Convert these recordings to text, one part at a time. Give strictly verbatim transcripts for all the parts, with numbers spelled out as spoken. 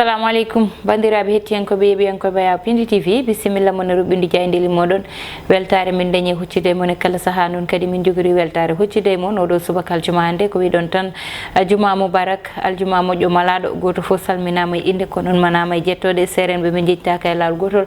Assalamu aleykum, banndiraaɓe hettiyankooɓe, yeeɓiyankooɓe Yaw Pindi T V, bisimilla mon e ruɓɓinde jaayndeeli mooɗon. Weltaare min dañi huccude e mon e kala sahaa, noon kadi min njogori weltaare huccude e mon oɗo subaka aljuma hannde. Ko wiɗon tan, a, juma mubarak, aljuma moƴƴo malaaɗo, gooto fof salminaama e innde, kono on manaama e jettooɗe, seerenɓe ɓe njettaaka e laawol gootol.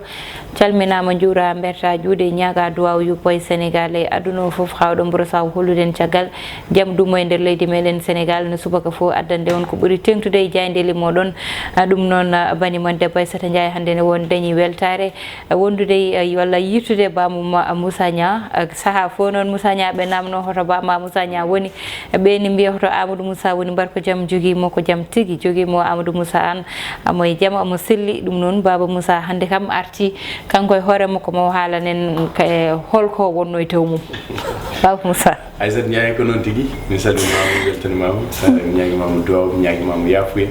Calminaama, njuura, mberta juuɗe, ñaaga duwaaw yuppo e Senegal e aduna o fof, haa oɗon mburo saw hollude en caggal jam ɗum e nder leydi meɗen Senegal, no subaka fof addande on ko ɓuri teŋtude e jaayndeeli mooɗon. A, ɗum noon, a, bani mon debbo Aissata Ndiaye hannde ne won dañi weltaare, a, wondude e, a, walla yirtude baamu ma, a, Moussa Niang. A, sahaa fof noon Moussa Niang ɓe namno hoto ba ma Moussa Niang woni. Ɓe ni mbiya hoto Amadou Moussa woni, mbar ko jam jogii mo, ko jam tigi jogii mo Amadou Moussa. An amo e jam, amo selli. Ɗum noon Baba Moussa hannde kam arti kanko e hoore makko mo haalanen ka e holko wonno e tew mum. Baba Moussa. Aissata Ndiaye, ko noon tigi, mi salminimaama, mi weltanimaama, eh, mi ñaagimaama duwaaw, mi ñaagimaama yaafuya.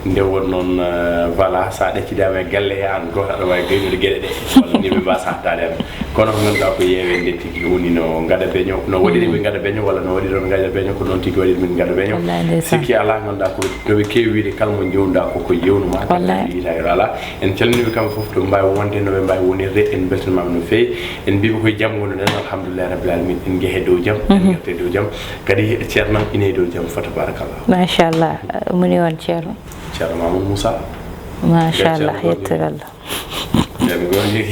Nde won noon, eh, voilà, so a ɗaccidaama e galle he, aan gooto aɗa waawi gaynude geɗe ɗe, walla ni ɓe mbaasa hattaade am. Kono ko ngannduɗaa ko yeewe nde tigi woni no ngada beño, no waɗiri ɓe ngada beño, walla no waɗiri on ngada beño, ko noon tigi waɗiri min ngada beño. Wallaay, ndeysaan. Sikki alaa, ngannduɗaa ko no ɓe keewi wiide, kala mo njeewnuɗaa ko ko yeewnu ma, kala Wallaay. Yiɗaa yo alaa. En calminii ɓe kamɓe fof to ɓe mbaawi wonde, no ɓe mbaawi wonirde, en mbeltanimaama no feewi. En mbiiɓe koye jam wonduɗen, alhamdulillahi rabbil alamin, en njehe dow jam, en Mhm. ngerte dow jam. Kadi ceerno am ine e dow jam, fa tabarakallah. Machallah, moni on ceerno. Ceerno Mamoudou Moussa. Machallah, Ceerno Gorgui. Yettere Allah. Ceerno Gorgui.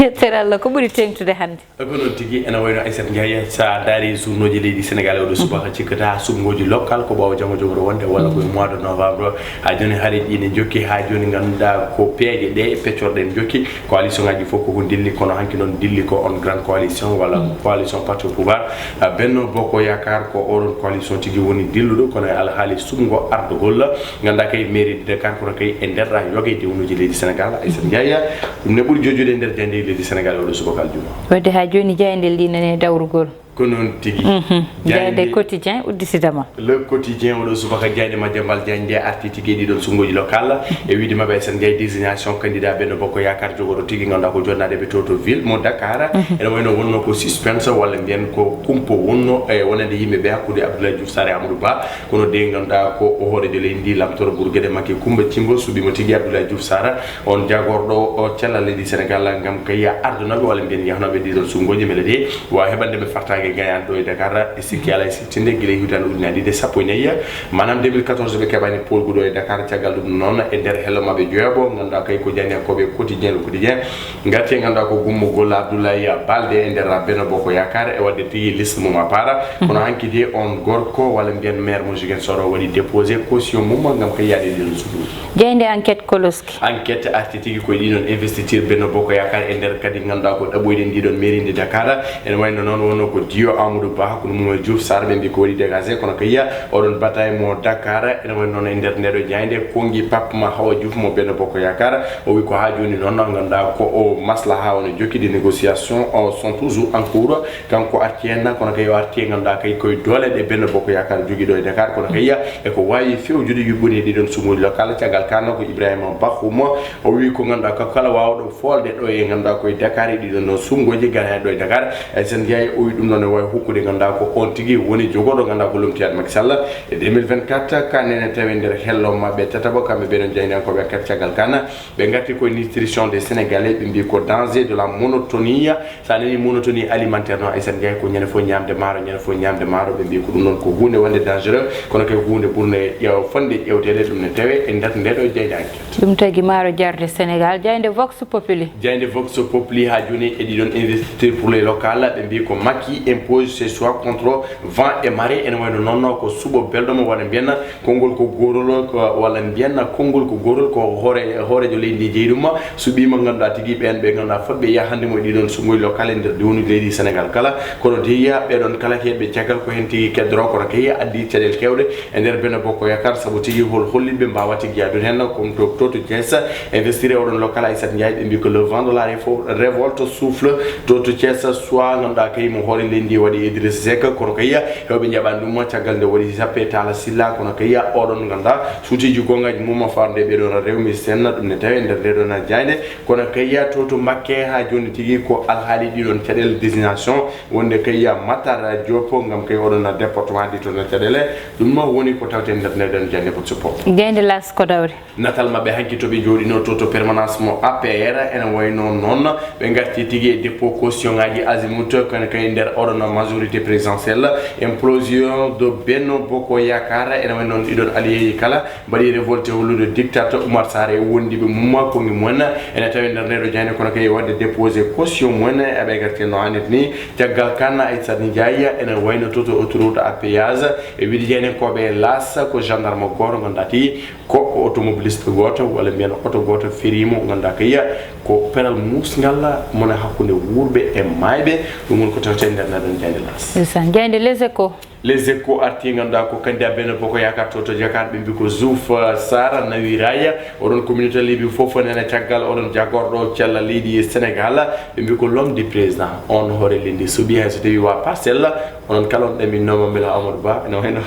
Yettere Allah, ko ɓuri teŋtude hannde? Ko noon tigi, ene wayno Aissata Ndiaye, so a daari journaux ji leydi Senegal oɗo subaka, cikkata suɓngooji local ko ɓaawo janngo jogoro wonde, walla koye mois de novembre. Haa jooni haareeji ine njokki, haa jooni ngannduɗaa ko peeje ɗe peccorɗe ene njokki. Coalition ngaji fof koko dilli, kono hanki noon dilli ko on grande coalition walla coalition parti au pouvoir, ah, Benno Bokk Yaakaar, ko oɗon coalition tigi woni dilluɗo, kono e alhaali suɓngo ardogol, ngannduɗaa kay mairie de Dakar, kono kay e nder yoga e dewnuji leydi Senegal, Aissata Ndiaye, ɗum ne ɓuri jojjude e nder jaayndeeji leydi Senegal oɗo subaka aljuma. Wadde haa jooni jaayndeeji ɗi nani dawrugol. Ko noon tigi. Mhm. Jaaynde Jaaynde Quotidien uddisidama. Le Quotidien oɗo subaka, jaaynde Madiambal Diagne nde arti tigi e ɗiɗon suɓngooji local. E wiide maɓɓe Aissata Ndiaye, désignation candidat Benno Bokk Yaakaar jogoro tigi ngannduɗaa ko jooɗnaade ɓe to, to ville mo Dakar. Mhm. Ene wayno wonno ko suspense walla mbiyen ko kumpo wonno e wonande yimɓe ɓe hakkunde Abdoulaye Diouf Sarr e Amadou Ba. Kono de ngannduɗaa ko o hooreejo leydi ndi, lamtoro ɓurgueɗe makki Coumba Thimbo suɓiimo tigi Abdoulaye Diouf Sarr. On jaagorɗo o cellal leydi Senegal ngam kay ardunooɓe walla mbiyen yahnooɓe ɗiɗon suɓngooji mbele de waawa heɓande ɓe fartaange gaynaade ɗo e Dakar. E sikki alaa e siftinde gila e hitaande ujunere ɗiɗi e sappo e nayi, maanaam deux mille quatorze ɓe keɓaani poolgu ɗo e Dakar. Caggal ɗum noon e nder hello maɓɓe joyaɓo ngannduɗaa kay ko jaayndiyankooɓe Quotidien, Le Quotidien, ngarti e ngannduɗaa ko gummugol Abdoulaye Baldé e nder Benno Bokk Yaakaar e waɗde tigi liste mum à part. Kono hanki de on gorko walla mbiyen maire mo Ziguinchor o waɗi déposé caution mum ngam kay yaade ɗiɗon suɓngooji. Jaaynde Enquête Koloski. Enquête arti tigi koye ɗiɗon investiture Benno Bokk Yaakaar e nder kadi ngannduɗaa ko ɗaɓɓoyɗen ndiɗon mairie de Dakar. Ene wayno noon wonno ko diwo Amadou Ba hakkunde mum e Diouf Sarr, ɓe mbi ko waɗi dégagé, kono kay oɗon bataille mo Dakar. Ene wayno noon e nder ndeɗo jaaynde konngi Pape Mahawa Diouf mo Benno Bokk Yaakaar, o wi ko haa jooni noon ngannduɗaa ko o maslaha woni jokki, de négociations sont toujours en cours. Kanko arti heen, kono kay o arti e ngannduɗaa kay koye doole ɗe Benno Bokk Yaakaar jogii ɗo e Dakar, kono kay e ko waawi fewjude yuɓɓini e ɗiɗon suɓngooji local. Caggal kaan ko Ibrahima Bakhoum, o wi ko ngannduɗaa ko kala waawɗo foolde ɗo e ngannduɗaa koye Dakar e ɗiɗon ɗon suɓngooji gaynaade ɗo e Dakar. Aissata Ndiaye o wi ɗum ɗon ne waawi hokkude ngannduɗaa ko on tigi woni jogorɗo ngannduɗaa ko lomtiyaade Macky Sall e deux mille vingt-quatre. Kaan ene tawi nder hello maɓɓe tataɓo, kamɓe ɓe ɗon jaayndiyankooɓe Enquête. Caggal kaan ɓe ngarti koye nutrition des Sénégalais, ɓe mbi ko danger de la monotonie. So a nani monotonie alimentaire noon, Aissata Ndiaye, ko ñande fof ñamde maaro, ñande fof ñamde maaro, ɓe mbi ko ɗum noon ko huunde wonde dangereux, kono kay huunde ɓurde ƴeew-, fotde ƴeewteede, ɗum ne tawe e nder ndeɗo jaaynde Enquête. Ɗum tagi maaro jarde Senegal, jaaynde Vox Populi. Jaaynde Vox Populi haa jooni e ɗiɗon investiture pour les locales, ɓe mbi ko Macky impose ses choix contre vent et marée. Ene wayno noon ko suɓo belɗo mo walla mbiyen konngol ko gootol, ko, walla mbiyen konngol ko gootol, ko hoore, hooreejo leydi ndi jeyi ɗum, suɓiima ngannduɗaa tigi ɓeen ɓe ngannduɗaa fotɓe yahande mo e ɗiɗon suɓngooji local e nder dewnuji leydi Senegal kala. Kono de ɓeɗon kala heɓɓe caggal ko heen tigi keddoro, kono kay addi caɗeele keewɗe e nder Benno Bokk Yaakaar, sabu tigi hol holliɓe mbaawa tigi yaadude heen, comme to, to, to Thiès, investir e oɗon local Aissata Ndiaye, ɓe mbi ko le vent de la réfo-, révolte souffle to, to Thiès, soit ngannduɗaa kay mo hoore leydi Ndi waɗi Idriss Seck, kono kay hewɓe njaɓani ɗum caggal nde waɗi Jappe Talla Sylla, kono kay oɗon ngannduɗaa suuteeji goongaaji mum faarde ɓeɗon rewmi senna ɗum ne tawi nder nde ɗon jaaynde, kono kay to to Mbakke haa jooni tigi ko alhaali ɗiɗon caɗeele destination wonde kay Matar Diop ngam kay oɗon département ɗi toon caɗeele ɗum woni ko tawten nder nde ɗon jaaynde. Pot support. Jaaynde L'As ko dawri. Natal maɓɓe hanki to ɓe jooɗino to to permanence mo A P R ene wayno noon ɓe ngarti tigi e dépôt caution ngaji azimut kono kay nder oɗon majorité présidentielle implosion de Benno Bokk Yaakaar ene wayno noon ɗiɗon allié kala mbaɗi révolté hollude dictateur Oumar Sarr e wondiɓe mum kongi mumen ene tawi nder ndeɗo jaaynde kono kay wadde déposé caution mumen eɓe ngarti no hannirta ni caggal kan Aissata Ndiaye ene wayno to to autoroute à péage e wiide jaayndenkooɓe L'As ko gendarme gooto ngannduɗaa tigi ko automobiliste gooto walla mbiyen oto gooto feriimo ngannduɗaa kay ko peral muusngal mone hakkunde wuurɓe e maayɓe ɗum woni ko tawte nder ndeɗon jaaynde L'As. Ndeysaan, jaaynde Les Échos. Les Échos arti ngannduɗaa ko candidat Benno Bokk Yaakaar to to Dakar ɓe mbi ko Diouf Sarr nawi raaya oɗon communauté libi fof nena caggal oɗon jagorɗo cella leydi Sénégal ɓe mbi ko l'homme du président on hoore leydi suuɓi hay so tawi wa Parcelles onon kala on ɗaminnooma mbela Amadou Ba ene wayno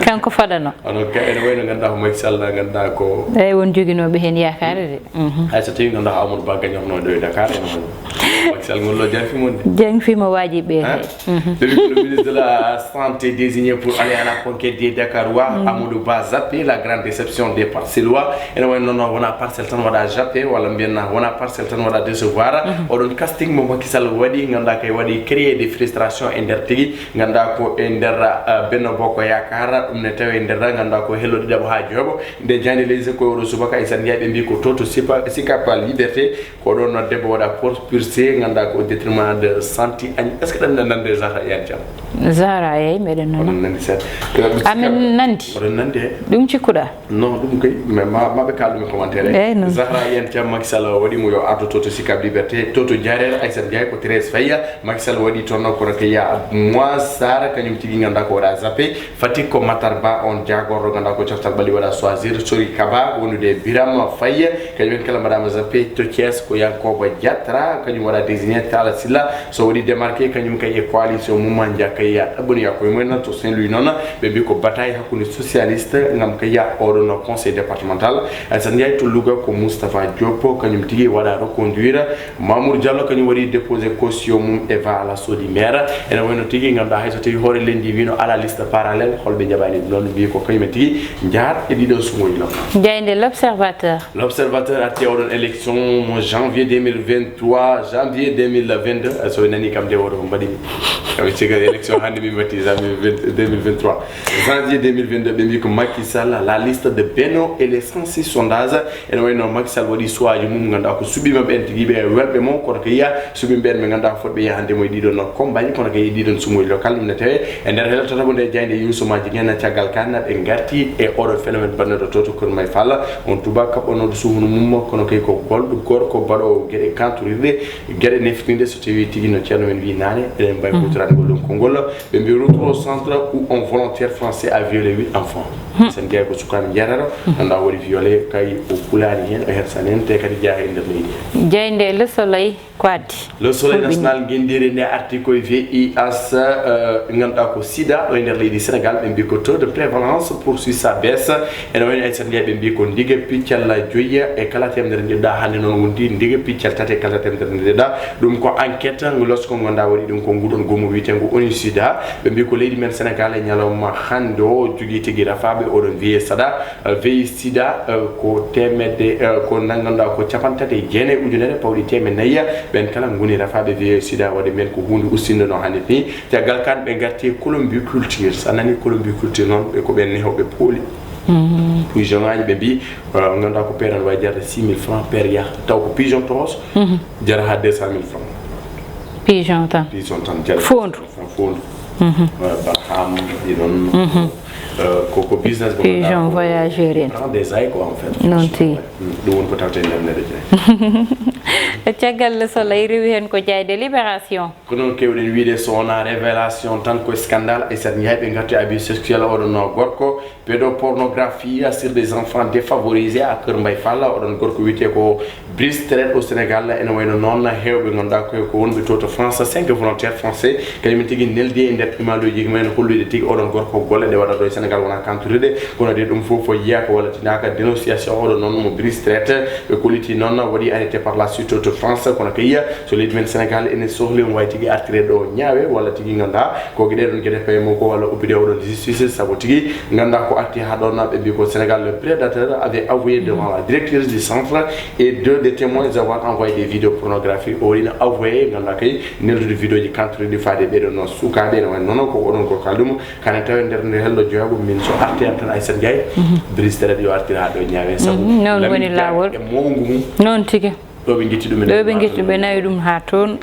Kanko fadano. Onon kay ene wayno ngannduɗaa ko Macky Sall ngannduɗaa ko. Eeyi won joginooɓe heen yaakaare de. Hay so tawii ngannduɗaa ko Amadou Ba gañorno ɗo e Dakar ene wayno Macky Sall ngol ɗo jaafi mon de. Jangfiima waaji ɓe hay. Ɓe mbi ko le ministre de la santé désigné pour aller à la conquête des Dakarois Amadou Ba Jappe la grande déception des Parcellois ene wayno noon wona Parcelles tan waɗa Jappe walla mbiyen wona Parcelles tan waɗa décevoir oɗon casting mo Macky Sall waɗi ngannduɗaa kay waɗi créer des frustrations e nder tigi. Ngannduɗaa ko e nder Benno Bokk Yaakaar ɗum ne tawi e nder ngannduɗaa ko hello ɗiɗaɓo haa joweeɓo nde jaaynde Les Échos oɗo subaka e Sanndiyaɓe mbi ko to to Sicap Liberté ko ɗon debbo waɗa poursuivi ngannduɗaa ko au détriment de Santy Agnès est-ce que ɗen nande Zahra Iyane Thiam? Zahra eyi meɗen nana. Oɗon nandi seeɗa. Amin nandi. Oɗon nandi e. Ɗum cikkuɗaa? Non ɗum kay mais ma maɓe kaal ɗum e commentaire eyi. Zahra Iyane Thiam Macky Sall waɗi mo yo ardo to to Sicap Liberté to to Jaareer Aissata Ndiaye ko Thérèse Faye. Macky Sall waɗi toon kono kay Moise Sarr kañum tigi ngannduɗaa ko waɗa Jappe Fatick ko Matar Ba on jaagorɗo ngannduɗaa ko coftal ɓalli waɗa choisir Sori Kaba wondude e Birame Faye kañum en kala mbaɗama Jappe to Thiès ko Yankoba Diatra kañum waɗa désigné Talla Sylla so waɗi démarqué kañum kay e coalition mum Ndiaye kay ɗaɓɓonoya koye mumen to Saint-Louis noon ɓe mbi ko bataille hakkunde socialiste ngam kay oɗon conseil départemental Aissata Ndiaye to Louga ko Moustapha Diop kañum tigi waɗa reconduire Mamour Diallo kañum waɗi déposé caution mum e va à l'assaut du maire ene wayno tigi ngannduɗaa hay so tawi hoore leydi wino ala liste parallèle holɓe njaɓani ɗum noon mbi ko kañum en tigi njahat e ɗiɗo sumoji law. Jaaynde L'Observateur. L'Observateur arti oɗon élection mo janvier deux mille vingt-trois janvier deux mille vingt-deux so nani kam de oɗo mbaɗi kam ciga élection hannde min mbatti janvier deux mille vingt-trois janvier deux mille vingt-deux ɓe mbi ko Macky Sall la liste de Benno et les cent six sondages ene wayno Macky Sall waɗi suwaaji mum ngannduɗaa ko suɓiima ɓeen tigi ɓe welɓe mo kono ko yiya suɓiima ɓeen ɓe ngannduɗaa fotɓe yahande mo e ɗiɗon campagne kono ko e ɗiɗon sumoji local ɗum ne tawe e nder hela tataɓo nde jaaynde yuusumaaji ngen caggal kan ɓe ngarti e oɗo phénomène banneɗo to to Kër May Fall on tuba kaɓɓanooɗo suhunu mum kono kay ko golɗo gorko baɗoowo geɗe kantorirɗe geɗe neftinɗe so tawi tigi no ceerno men wi naane eɗen mbawi hutorade ngol ɗon konngol ɓe mbi retour au centre où un volontaire français a violé huit enfants Sen Ndiaye ko sukaaɓe njeetato ngannduɗaa waɗi violé kay o kulaani heen o hersani heen te kadi jeyaa e nder leydi hee. Jaaynde Le Soleil ko addi. Le Soleil national ngenndiire nde arti koye V I H ngannduɗaa ko sida ɗo e nder leydi Sénégal ɓe mbi ko taux de prévalence poursuit sa baisse ene wayno Aissata Ndiaye ɓe mbi ko ndiga piccal joyya e kala temedere ndeɗɗa hannde noon wondi ndiga piccal tati e kala temedere ndeɗɗa ɗum ko enquête losko ngannduɗaa waɗi ɗum ko nguɗon goomu wiyetengo onu sida ɓe mbi ko leydi men Sénégal e ñalawma hannde o jogii tigi rafaaɓe oɗon wiyee saɗa Veille sida ko temedde ko nangganɗa ko capanɗe tati e jeenayi ujunere pawɗi teemedde nayi ɓen kala ngoni rafaaɓe veille sida waɗi men ko huunde ustinɗo no hannirta ni caggal kan ɓe ngarti e colombiculture so a nani colombiculture noon ɓe ko ɓen nehewɓe pooli pigeon ngaji ɓe mbi ngannduɗa ko peere no wawi jarde six mille francs peere yaha taw ko pigeon toos jara ha deux cent mille francs pigeon tan pigeon tan jara fondu fondu barham ɗi noon Ko ko business mo pigeon voyageur en. Prend des ailes quoi en fait. Noon tigi. Ɗum woni ko tawte nder neɗɗo jeeyi. Caggal Soleil rewi heen ko jayde Libération. Ko noon kewɗen wiide, so wonaa révélation tan, ko scandale. Aissata Ndiaye, ɓe ngarti abus sexuel oɗon gorko, pédopornographie sur des enfants défavorisés à Kër Mbaye Fall. Oɗon gorko wiyetee ko Brice Traite au Sénégal. Ene wayno noon heewɓe ngannduɗaa ko ko wonɓe to to France, cinq volontaires français, kañumen tigi neldi e nder imaluuji mumen, hollude tigi oɗon gorko golle ɗe waɗata ɗo e Sénégal wonaa kantude. Kono de ɗum fof yiyaaka walla tinaaka, dénonciation oɗo noon mo Brice Traite, ɓe kolliti noon waɗi arrêté par la suite to France. Kono kay, so leydi men Sénégal ene sohli omo wawi tigi artire ɗo ñaawe walla tigi ngannduɗaa ko geɗe ɗon geɗe paymo ko walla ubbude oɗon justice, sabu tigi ngannduɗaa ko arti haa ɗon, ɓe mbi ko Sénégal le prédateur avait avoué devant la directrice du centre et deux des témoins avoir envoyé des vidéos pornographiques. O waɗino avoué, ngannduɗaa kay, neldude vidéo ji kantude ɗi faade ɓeɗon noon sukaaɓe, ene wayno noon ko oɗon ko kalɗum. Kane tawi nder nde hello joyaɓo min so arti am tan Aissata Ndiaye, Brice Traite yo artir haa ɗo ñaawe, sabu Mhm, noon woni laawol. E mawngu mum. Noon tigi. Ɗo ɓe ngetti ɗum Ɗo ɓe ngetti ɓe nawi ɗum haa toon,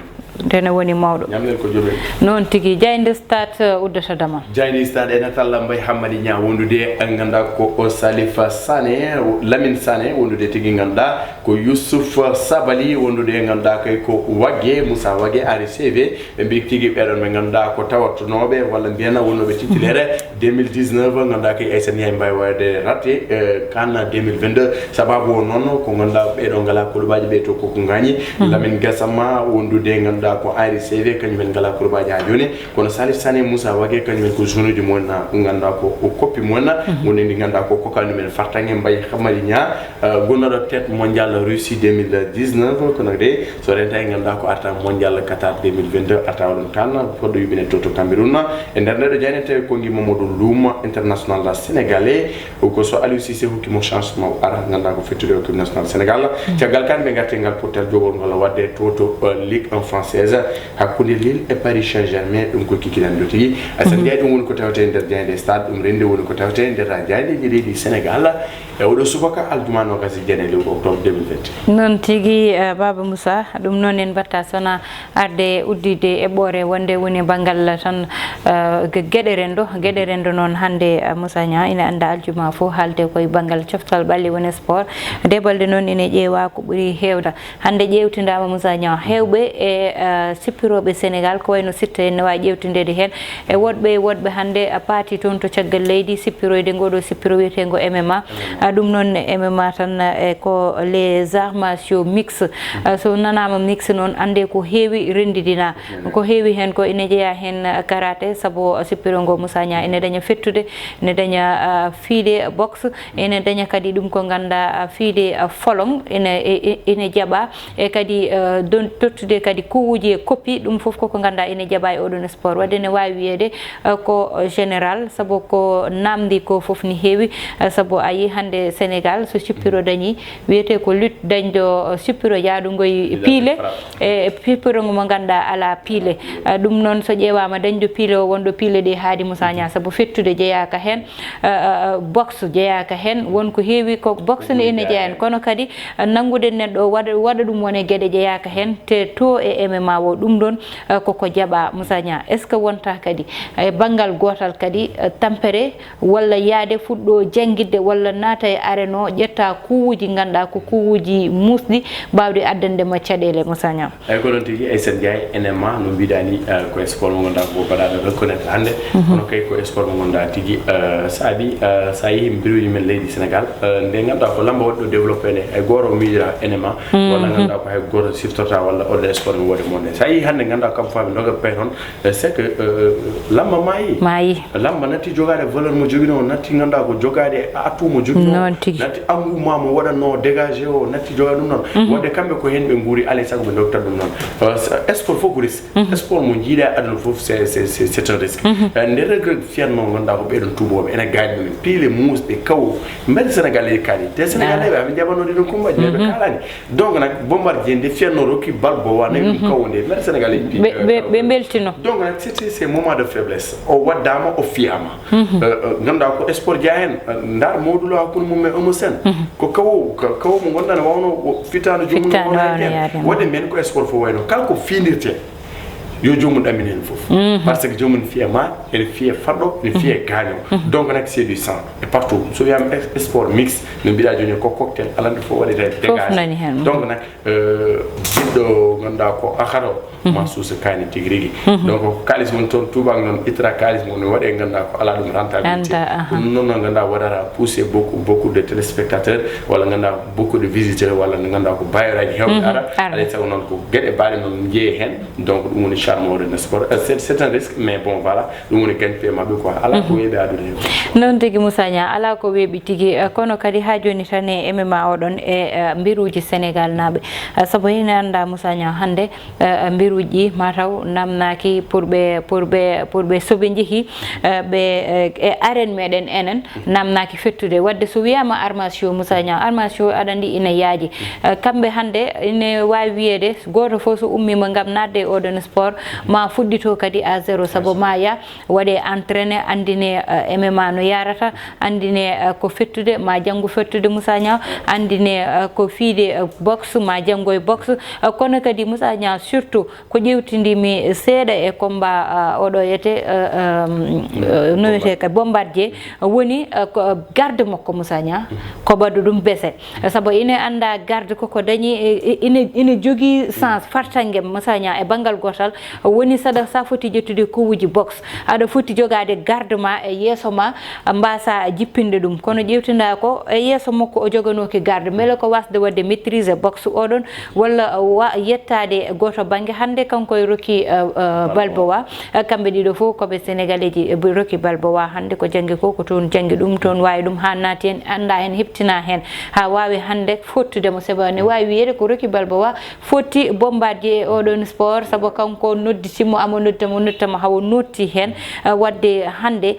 ndene woni mawɗo. Ñamlel ko jomen. Noon tigi. Jaaynde Stade, uh, uddata damal. Jaaynde Stade ene talla Mbaye Hammadi Niang wondude ngannduɗaa ko o Salif Sané, Lamine Sané wondude tigi ngannduɗaa ko Youssouf Sabaly wondude ngannduɗaa kay ko Wagué, Moussa Wagué, Henri Saivet. Ɓe mbi tigi ɓeɗon ɓe ngannduɗaa ko tawatnooɓe walla mbiyen wonnooɓe titulaire deux mille dix-neuf, ngannduɗaa kay Aissata Ndiaye mbawi wayde raté, eh, CAN deux mille vingt-deux. Sababu o noon ko ngannduɗaa ɓeɗo ngala kulubaji ɓe to koko ngañi. Lamine Gassama wondude ngannduɗaa ko Henri Saivet, kañumen ngala kulubaji haa jooni. Kono Salif Sané, Moussa Wagué, kañumen ko jounuji mumen na ngannduɗaa ko, ko koppi mumen na. Woni ndi ngannduɗaa ko kokandu men fartange Mbaye Hammadi Niang. Euh, gonnoɗo tête mondial Russie deux mille dix-neuf, kono de so renta e ngannduɗaa ko arta mondial Qatar deux mille vingt-deux, arta oɗon CAN, fodde yuɓɓine to to Cameroun. E nder ndeɗo jayne tawi ko ngi Mamadou Loum, international sénégalais, ko so Aliou Cissé hokki mo chance ma o ara, ngannduɗaa ko fettude o équipe nationale Sénégal. Caggal kan ɓe ngarti ngal pottal jogol ngol wadde to to, euh, Ligue un française, hakkunde Lille e Paris Saint-Germain, ɗum ko kikiɗen ɗo tigi. Asan Ndiaye, ɗum woni ko tawte e nder jayde stade, ɗum rendi woni ko tawte e nder jaydeji leydi Sénégal. E oɗo subaka aljuma nogas e jeenayi lewru octobre deux mille vingt et un. Noon tigi, eh, Baba Moussa, ɗum noon en mbatta sona arde uddide eɓɓoore wonde woni banngal tan, eh, ge-, geɗe renndo. Geɗe renndo noon hannde, eh, Moussa Niang ina annda aljuma fof haalde koye banngal coftal ɓalli woni sport. Nde balɗe noon ina ƴeewa ko ɓuri heewde. Hannde ƴeewtindaama Moussa Niang, heewɓe e, eh, sippirooɓe Sénégal, ko wayno Sitto en, ne waawi ƴeewtindeede heen. E woɗɓe e woɗɓe hannde, a, paati toon to caggal leydi sippiroyde ngoo ɗoo sippiro wiyeteengo M M A. A, ɗum noon M M A tan, eh, ko les arts martiaux mix. A, so nanaama mix noon, anndee ko heewi renndidinaa. Ko heewi heen ko ina jeyaa heen, a, karaté, sabu sippiro ngoo Moussa Niang ina daña fettude, ina daña, a, fiide boxe, ina daña kadi ɗum ko ngannduɗaa, a, fiide, a, folon, ina, e, e, ina jaɓaa. E kadi, eh, don-, tottude kadi kuwuuji e koppi, ɗum fof koko ngannduɗaa ene jaɓa e oɗon sport. Waɗde ne waawi wiyeede, eh, ko général, sabu ko namdi ko fof ni heewi, eh, sabu a yii hannde Sénégal so sippiro dañi, wiyetee ko lutte dañɗo, eh, sippiro jaadugo e piile, e sippiro mo ngannduɗaa alaa piile. Eh, ɗum noon so ƴeewaama dañɗo piile o wonɗo piile ɗe haadi Moussa Niang, sabu fettude jeyaaka heen, eh, eh, boxe jeyaaka heen, won ko heewi ko boxe ne ene jeyaa heen, kono kadi nanngude neɗɗo o waɗa, waɗa ɗum wone geɗe jeyaaka heen, te to e M M A o, ɗum ɗoon, eh, koko jaɓa Moussa Niang. Est-ce que wonta kadi e banngal gootal kadi, eh, tampere walla yaade fuɗɗo janngidde walla naata e areno ƴetta kuwuuji ngannduɗaa ko kuwuuji muusɗi baawɗi addande ma caɗeele Moussa Niang? Eyi, ko noon tigi, Aissata Ndiaye, N M A, no mbiɗa ni, eh, ko sport mo ngannduɗaa ko baɗaɗo reconnaître hannde. Kono kay ko sport mo ngannduɗaa tigi, eh, saabi, eh, so a yehii mbiruuji men leydi Sénégal, eh, nde ngannduɗaa ko lamba waɗi ɗo développé nde, hay gooto miijata N M A, walla ngannduɗaa ko hay gooto siftorta walla oɗo sport mo waɗi mo nde. So a yehii hannde ngannduɗaa kam fami noga pay toon, eh, c'est que, eh, lamba maayi. Maayi. Lamba natti jogaade valeur mo joginoo, natti ngannduɗaa ko jogaade atout mo joginoo. Noon tigi. Natti engouement mo waɗatnoo dégagé o, natti jogaade ɗum noon. Waɗde kamɓe ko heen ɓe nguuri, alay sago ɓe ndokkata ɗum noon. Eh, sport fof ko risque. Sport mo njiiɗa e aduna fof, c'est, c'est, c'est, c'est un risque. Eh, nde Reug Reug fiyatnoo, ngannduɗaa ko ɓeɗon tuubooɓe, ene gaañi ɗumen. Piile muusɗe, kawo. Mbele Sénégal e kaali. Te Sénégal eɓe, aɓe njaɓanoo ɗi ɗon kumbaji, mais ɓe kaalani. Donc nak, Bombardier nde fiyatnoo Rocky Balboa, nayi ɗum kawo nde. Mbele Sénégal e piile. Ɓe, ɓe, ɓe mbeltino. Donc nak, c'était ces moments de faiblesse. O waɗdaama, o fiyaama. Eh, eh, ngannduɗaa ko sport jeyaa heen, eh, ndaar Modou Lo hakkunde mum e Eumeu Sène. Ko kawo, ka-, kawo mo ngannduɗaa ne waawno o fitaano joomum. Fitaano waawno yaade heen. Waɗde men ko sport fof wayno. Kala ko fiindirtee. Yo joomum ɗamin heen fof. Par ce que joomum fiya ma, ene fiya faɗɗo, ene fiya gaaño. Donc nak c'est du sang. Et partout so wiyama sport mix, no mbiɗa jooni ko cocktail, alande fof waɗete dégage. Donc nak, jiɗɗo ganduɗa ko akara o, ma suusa kaani tigi rigi. Donc ko kaalis woni toon, tubaak noon ittata kaalis mum ne waɗe ganduɗa ko ala ɗum rentabilité. Ɗum noon no ganduɗa waɗata poussé beaucoup beaucoup de téléspectateurs, walla ganduɗa beaucoup de visiteurs, walla no ganduɗa ko bayoraji hewɓe ara. Alay sago noon ko gueɗe baɗe noon jeeye hen. Donc ɗum woni charme o, rena sport. C'est un risque, mais bon voilà, ɗum woni gagne-pain maɓɓe quoi. Ala ko weeɓi adude hen. Noon tigi Moussa Niang, ala ko weeɓi tigi. Kono kadi ha joni tan e M M A oɗon e mbiruji Sénégal naɓe, saabu hene anda Moussa Niang hande mbiruji ɗi mataw namnaki pour ɓe pour ɓe pour ɓe soɓe jeehi ɓe e arène meɗen enen namnaki fettude. Wadde so wiyama armation Moussa Niang, armation aɗa andi ina yaaji. Kamɓe hande ine wawi wiyede goto foof so ummima gam nadde e oɗon sport ma fuɗɗito kadi à zéro, saabu ma ya waɗe entraîné, andine M M A no yarata, andine ko fettude ma janggo fettude Moussa Niang, andine ko fiide boxe ma janggo e boxe. Kono kadi Moussa Niang surtout ko ƴewtidimi seeɗa e combat oɗo wiyete no wiyete ka Bombardier, woni ko garde makko Moussa Niang ko baɗɗo ɗum bese. Saabu ine anda garde koko dañi ine ine jogui sens fartangue Moussa Niang e banggal gotal. Woni saɗa sa foti ƴettude kowuji boxe, aɗa foti jogade garde ma e yeeso ma mbasa jippinde ɗum. Kono ƴewtinda ko e yeeso makko o joganoki garde, beele ko wasde wadde maîtrisé boxe oɗon walla wa yettade e goto banggue. Hande kanko e Rocky Balboa, kamɓe ɗiɗo fof koɓe Sénégalais ji. Rocky Balboa hande ko janggi ko ko toon janggi ɗum, toon wawi ɗum ha naati hen, anda hen, heptina hen ha wawi hande fottudemo. Saabu ne wawi wiyede ko Rocky Balboa fotti Bombardier e oɗon sport, saabu kanko nodditimo, amo nodditamo, nodditamo hawo notti hen. Wadde hande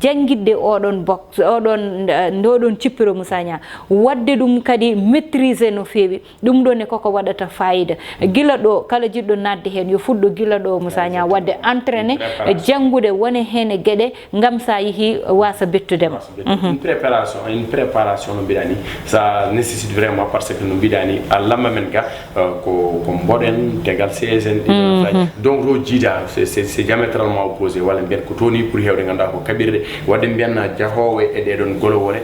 jangguidde oɗon boxe, oɗon ndoɗon cippiro Moussa Niang, wadde ɗum kadi maîtrisé no feewi. Ɗum ɗo ne koko waɗata fayida. Gila ɗo kala jiɗɗo nadde hen yo fuɗɗo gila ɗo Moussa Niang wadde entraîné, janngude, wone heen e geɗe ngam sa yehi wasa bettudema. Une préparation, une préparation no mbiɗa ni, ça nécessite vraiment, parce que no mbiɗa ni a lamba men ga ko ko mboɗen tegal seize en ɗiɗo. Donc ɗo jiida c'est c'est diamétralement opposé, walla mbiyen ko toni ɓuri hewde ganduɗa ko kaɓirɗe. Wadde mbiyanna jahoowo e ɗeɗon golowole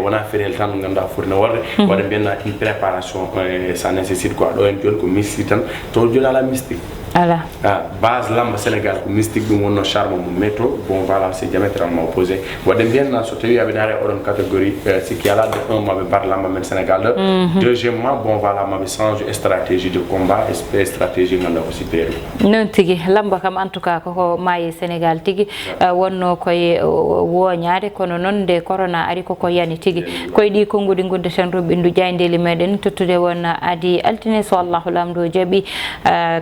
wona ferel tan ganduɗa foti no warde. Wadde mbiyanna une préparation, ça nécessite quoi. Ɗo en joni ko mystique tan, to joni ala mystique. Ala. Ah, base lamba Sénégal ko mystique, ɗum wonno charme mum, mais to bon voilà c'est diamétralement opposé. Wadde mbiyanna so tawi aɓe naare oɗon catégorie, sikki ala de un maɓe mbar lamba men Sénégal ɗo. Deuxièmement bon voilà maɓe change stratégie de combat et stratégie ganduɗa ko supérieur. Noon tigi, lamba kam en tout cas koko maayi Sénégal tigi. Wonno koye woñaade, kono noon nde corona ari koko yani tigi. Koye ɗi konnguɗi ngonduɗen, roɓɓindu jayndeli meɗen tottude won adi altine so Allahu lamɗo jaɓi.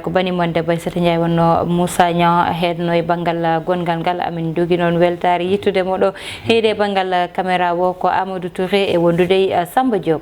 Ko bani mon debbo Aissata Ndiaye wonno Moussa Niang heedno e banngal gonngal ngal. Amin ndogi noon weltaare yittude mo ɗo. Heyde e banngal caméra o ko Amadou Touré e wondude e Samba Diop.